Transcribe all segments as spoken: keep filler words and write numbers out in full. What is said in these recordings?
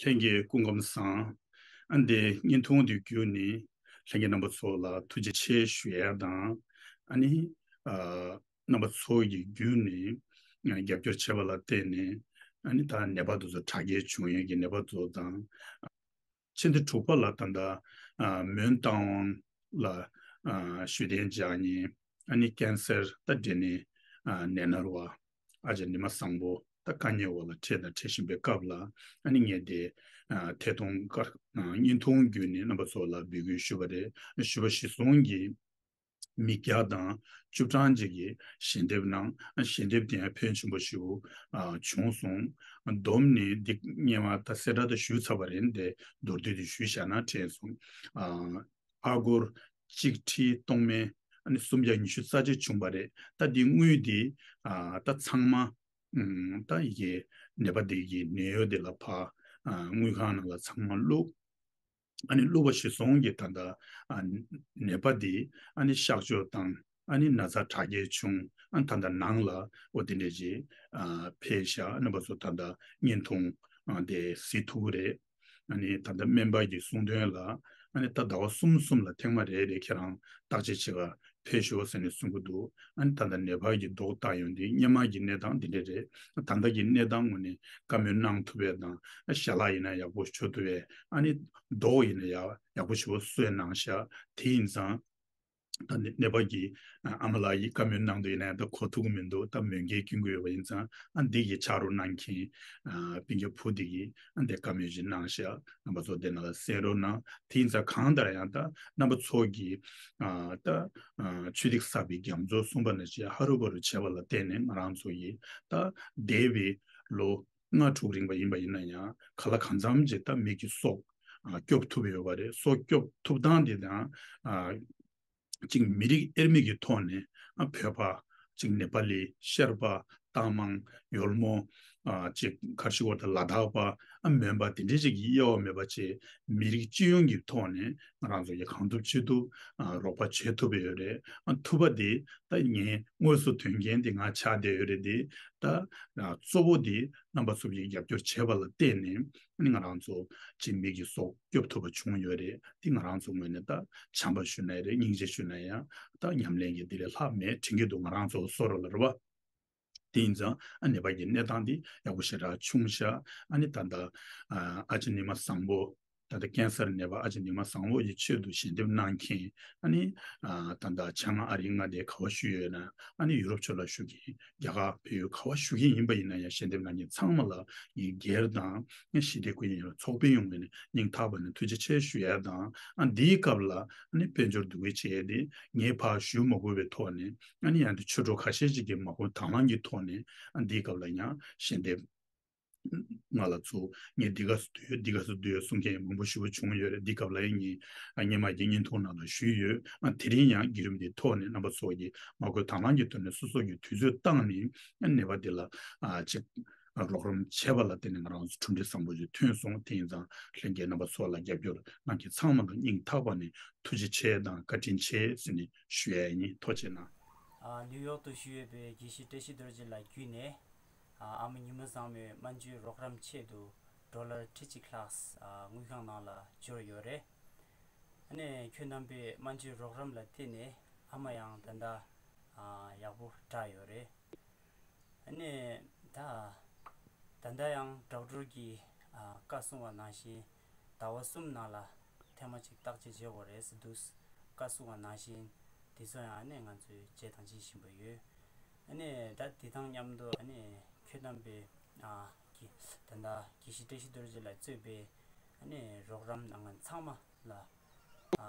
ལྷན་རྒྱས་སྐུ་ཁམས་བཟང་། ཨ་འདི་བརྙན་ཐུང་འདི་བརྒྱུད་ནས་ལྷན་རྒྱས་རྣམ་པ་ཚོ་ལ་ཐུགས་རྗེ་ཆེ་ཞུ་ཡ་དང་། ཨ་ནི་ཨ་རྣམ་པ་ཚོ་གི་བརྒྱུད་ནས་ཨ་རྒྱབ་སྐྱོར་བྱས་པ་ལ་བརྟེན་ནས། ཨ་ནི་ད་ནད་པ་དེ་ཚོ་དྲག་སྐྱེད་བྱུང་ཡས་ཀྱི་ནད་པ་ཚོ་དང་། ཕྱི་ཟླ་དྲུག་པ་ལ་ད་ལྟ་ཨ་མོན་རྟ་དབང་ལ་ཨ་བཞུགས་གདན་འཇགས་མཁན། ཨ་ནི་ཀན་སར་ད་འདྲེ་ནད་ཨ་ནད་མནར་བ་ཨ་ཅག་ཉི་མ་བཟང་པོ་ད་དཀའ་ངལ་འོག་ལ་འཕྲད་དང་འཕྲད་བཞིན་པའི་སྐབས་ལ། ཨ་ནི་ངས་དེ་ཨ་ཐད་གཏོང་བཀའ་ཨ་བརྙན་ཐུང་བརྒྱུད་ནས་རྣམ་པ་ཚོ་ལ་འབོད་སྐུལ་ཞུས་པ་རེད། ཞུས་པ་གཞིར་བཟུང་གིས་མི་བརྒྱ་དང་བཅུ་གྲངས་ཅིག་གིས་ཞལ་འདེབས་གནང་། ཨ་ཞལ་འདེབས་དེ་ཡང་ཕོན་ཆེན་པོ་ཞིག་ཨ་བྱུང་སོང་། བསྡོམས་ནས་འདི་སྔོན་མ་ད་གསལ་བསྒྲགས་ད་ཞུས་ཚར་བ་རེད། འདི་མདོར་བསྡུས་དེ་ཞུས་བཞག་ན་དྲན་སོང་། ཨ་ཨ་སྒོར་གཅིག་ཁྲི་སྟོང་མན་ཨ་ནི་སུམ་བརྒྱ་ཉི་ཤུ་རྩ་གཅིག་བྱུང་བ་རེད། ད་འདི་དངུལ་འདི་ཨ་ད་ཚང་མ་ཨུམ་ད་ཡི་གེ་ནད་པ་འདི་གི་ནད་གཡོག་འདི་ལ་ཕར་ཨ་དངུལ་ཁང་ནང་ལ་ཚང་མ་བླུགས། ཨ་ནི་བླུགས་པ་གཞིར་བཟུང་གིས་ད་ལྟ་ཨ་ནད་པ་འདི་ཨ་ནི་གཤགས་བཅོས་དང་ཨ་ནི་ན་ཚ་དྲག་སྐྱེད་བྱུང་། ཨ་ནི་ད་ལྟ་ནང་ལ་འོ་དེ་འདྲས་ཅིག་ཨ་ཕེབས་ཤག་རྣམ་པ་ཚོ་ད་ལྟ་བརྙན་ཐུང་ཨ་དེ་གཟིགས་ཐུབ་ཀྱི་རེད། ཨ་ནི་ད་ལྟ་སྨན་པ་གི་གསུང་དོན་ལ། ཨ་ནི་ད་ཟླ་བ་གསུམ་གསུམ་ལ་ཐེངས་མ་རེ་རེ་ཁྱེད་རང་བརྟག་དཔྱད་བྱེད་ག་ཕེབས་ཤོག་ཟེར་ནས་གསུང་གི་འདུག་ཨ་ནི་ད་ལྟ་ནད་པ་གི་མདོག་བལྟ་ཡོང་དུས་སྔོན་མ་གི་གནས་སྟངས་འདི་འདྲ་རེད། ད་ལྟ་གི་གནས་སྟངས་ངོས་ནས་བཀའ་མོལ་གནང་ཐུབ་པ་དང་། ཞལ་ལག་ཡིན་ན་ཡག་པོ་མཆོད་ཐུབ་པ། ཨ་ནི་མདོག་ཡིན་ན་ཡག་ཡག་པོ་ཞེ་པོ་བཟོས་གནང་ཤག་དེ་ཡིན་ཙང་ད་ནད་ནད་པ་གིས་ཨ་མ་ལགས་ཀྱིས་བཀའ་མོལ་གནང་དུས་ཡིན་ན་ཡང་ད་གོ་ཐུབ་ཀྱི་མི་འདུག་ད་མོན་གྱི་སྐྱིད་འགོ་ཡོད་པ་ཡིན་ཙང་། ཨ་འདི་གི་ཕྱག་རོགས་གནང་མཁན་ཨ་སྤུན་ཀྱག་བུ་འདི་གིས་ཨ་འདི་བཀའ་མོལ་ཞིག་གནང་ཤག་རྣམ་པ་ཚོ་དེ་ནང་ལ་གསན་རོགས་གནང་། དེ་ཡིན་ཙང་གང་ལྟར་ཡང་ད་རྣམ་པ་ཚོ་གིས་ཨ་ད་ཨ་ཆོས་སྡིག་བསགས་པའི་རྒྱ་མཚོ་གསུངས་པ་ནང་བཞིན་ཧ་རུ་བ་རུ་བྱས་པ་ལ་བརྟེན་ནས། ང་རང་ཚོ་ཡིས་ད་འདས་པའི་ལོ་ལྔ་དྲུག་རིང་པ་ཡིན་པ་ཡིན་ན་ཡང་ག་ལ་གང་འཚམ་ཅིག་ད་མི་གི་སྲོག་ཨ་སྐྱོབ་ཐུབ་ཡོད་པ་རེད། སྲོག་སྐྱོབ་ཐུབ་སྟངས་དེ་དང་ཨ་ཅིག་མི་རིགས་དབྱེར་མེད་ཀྱི་ཐོག་ནས་ཨ་བོད་པ་ཅིག་ནེ་པ་ལི་ཤར་པ་རྟ་མང་ཡོལ་མོ་ཨ་ཅིག་གར་ཤི་གོ་ད་ལ་དྭགས་པ་ཨ་མོན་པ་དེ་འདྲའི་ཅིག་གི་དབྱེ་བ་མེད་པ་བྱས། མི་རིགས་སྤྱི་ཡོངས་ཀྱི་ཐོག་ནས་ང་རང་ཚོ་ཡི་གང་ཐུབ་ཅི་ཐུབ་ཨ་རོགས་པ་བྱེད་ཐུབ་པ་ཡོད་རེད། ཨ་ཐུབ་པ་དེ་ད་ངས་དངོས་སུ་དོན་རྐྱེན་དེ་ང་ཆགས་བསྡད་ཡོད་རེད། དེ་ད་ཨ་གཙོ་བོ་དེ་རྣམ་པ་ཚོ་ཡི་རྒྱབ་སྐྱོར་བྱས་པ་ལ་བརྟེན་ནས་ཨ་ནི་ང་རང་ཚོ་ཅིག་མི་གི་སྲོག་སྐྱོབ་ཐུབ་པ་བྱུང་ཡོད་རེད། དེ་ང་རང་ཚོ་ངོས་ནས་ད་བྱམས་པ་ཞུ་ན་ཡང་རེད། སྙིང་རྗེ་ཞུ་ན་ཡང་ད་ཉམས་ལེན་གྱི་འདི་ལས་ལྷག་མེད་དྲན་གྱི་འདུག་ང་རང་ཚོ་བཟོ་འདྲ་ལ་རེད་བ། དེ་ཡིན་ཙང་ཨ་ནད་པ་གི་གནས་སྟངས་འདི་ཡག་པོ་ཞེ་དྲག་བྱུང་ཤག་ཨ་ནི་ད་ལྟ་ཨ་ཨ་ཅག་ཉི་མ་བཟང་པོ། ད་ལྟ་ཀན་སར་ནད་པ་ཨ་ཅག་ཉི་མ་བཟང་པོ་ཡི་ཆེད་དུ་ཞལ་འདེབས་གནང་མཁན། ཨ་ནི་ཨ་ད་ལྟ་བྱང་ཨ་རི་མངའ་སྡེ་ག་བ་བཞུགས་ཡོད་ན། ཨ་ནི་ཡུ་རོབ་ཕྱོགས་ལ་བཞུགས་མཁན། རྒྱ་གར་བལ་ཡུལ་ག་བ་བཞུགས་མཁན་ཡིན་པ་ཡིན་ན་ཡང་། ཞལ་འདེབས་གནང་མཁན་ཚང་མ་ལ་ངས་སྒེར་དང་ངས་ཞི་བདེ་སྐུ་ཉིད་ཚོགས་པའི་ཡོང་ངོས་ནས་སྙིང་ཐག་པ་ནས་ཐུགས་རྗེ་ཆེ་ཞུ་ཡ་དང་། ཨ་འདིའི་སྐབས་ལ་ཨ་ནི་དཔལ་འབྱོར་འདུ་འགོད་བྱས་ཏེ་ངས་ཕར་ཞུ་མ་དགོས་པའི་ཐོག་ནས། ཨ་ནི་ཡང་དེ་ཆོས་གྲོགས་ཁ་ཤས་ཅིག་གིས་མ་དགོས་དང་བླངས་ཀྱི་ཐོག་ནས་ཨ་འདིའི་སྐབས་ལ་ཡང་ཞལ་འདེབས་ང་ལ་ཚུར་ངས་འདི་ག་སུ་འདུས་ཡོད། འདི་ག་སུ་འདུས་ཡོད་གསུང་མཁན་མང་པོ་ཞེ་པོ་བྱུང་ཡོད་རེད། འདི་སྐབས་ལ་ཡང་ངས་ཨ་སྔོན་མ་གི་བརྙན་ཐུང་ནང་ལ་ཞུས་ཡོད། ཨ་དེ་རིང་ཡང་བརྒྱུད་རིམ་འདིའི་ཐོག་ནས་རྣམ་པ་ཚོ་གིས་མ་དགོས་དང་བླངས་ཀྱི་ཐོག་ནས་སོ་སོ་གི་དུས་ཚོད་བཏང་ནས་ཨ་ནད་པ་འདི་ལ་ཨ་ཅིག་རོགས་རམ་བྱས་པ་ལ་བརྟེན་ནས་ང་རང་ཚོ་གྲུབ་འབྲས་བཟང་པོ་ཞིག་ཐོན་སོང་། དེ་ཡིན་ཙང་ལྷན་རྒྱས་རྣམ་པ་ཚོ་ལ་རྒྱབ་སྐྱོར་གནང་མཁན་ཚང་མ་ལ་སྙིང་ཐག་པ་ནས་ཐུགས་རྗེ་ཆེ་དང་བཀའ་དྲིན་ཆེ་ཟེར་ནས་ཞུ་ཡ་ཡིན། ཐུགས་རྗེ་གནང་། ཨ་ནིའུ་ཡོག་ཏུ་བཞུགས་ཡོད་པའི་དགེ་བཤེས་བཀྲ་ཤིས་རྡོ་རྗེ་ལགས་བརྒྱུད་ནས། ཨ་ཨ་མ་ཉི་མ་བཟང་མོའི་སྨན་བཅོས་རོགས་རམ་ཆེད་དུ་ཌོ་ལར་ཁྲི་གཅིག་ལྷག་ཨ་དངུལ་ཁང་ནང་ལ་འབྱོར་ཡོད་རེད། ཨ་ནི་ཁྱོད་རྣམ་པས་སྨན་བཅོས་རོགས་རམ་ལ་བརྟེན་ནས་ཨ་མ་ཡང་ད་ལྟ་ཨ་ཡག་པོ་དྲག་ཡོད་རེད། ཨ་ནི་ད་ད་ལྟ་ཡང་ཌོག་ཊར་གྱིས་ཨ་བཀའ་གསུང་བ་ནང་བཞིན་ཟླ་བ་གསུམ་ནང་ལ་ཐེངས་མ་གཅིག་བརྟག་དཔྱད་བྱེད་དགོས་རེད་ཟེར་འདུག་བཀའ་གསུང་བ་ནང་བཞིན་དེ་ཚོ་ཡང་ཨ་ནི་ང་ཚོས་བྱས་དང་བྱེད་བཞིན་པ་ཡོད། ཨ་ནི་ད་དེ་དང་མཉམ་དུ་ཨ་ནི་ཁྱོད་རྣམ་པས་ཨ་གི་ད་ལྟ་དགེ་བཤེས་བཀྲ་ཤིས་རྡོ་རྗེ་ལགས་གཙོས་པའི་ཨ་ནི་རོགས་རམ་གནང་མཁན་ཚང་མ་ལ་ཨ་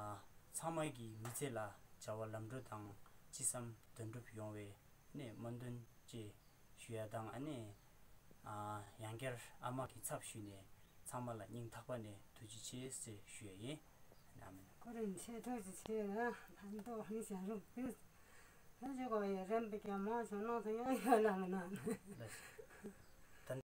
ཚང་མ་གི་མི་ཚེ་ལ་བྱ་བ་ལམ་འགྲོ་དང་ཅི་བསམ་དོན་འགྲུབ་ཡོང་བའི་ཨ་ནི་སྨོན་འདུན་ཅེས་ཞུ་ཡ་དང་། ཨ་ནི་ཨ་ཡང་བསྐྱར་ཨ་མ་གི་ཚབ་ཞུས་ནས་ཚང་མ་ལ་སྙིང་ཐག་པ་ནས་ཐུགས་རྗེ་ཆེ་ཟེར་ཞུ་ཡ་ཡིན། ཨ་མེན། ཁོ་རང་ཆེ་ཐུགས་རྗེ་ཆེ་ལ་ཕན་ཐོགས་ཧང་ཞང་རུང་ཏིས། ཧ་ཅི་གོ་ཡ་རན་པའི་ཀྱང་མང་ཆུང་སྣང་ཐུང་ཡང་ཡོད་ལ་མི་ན།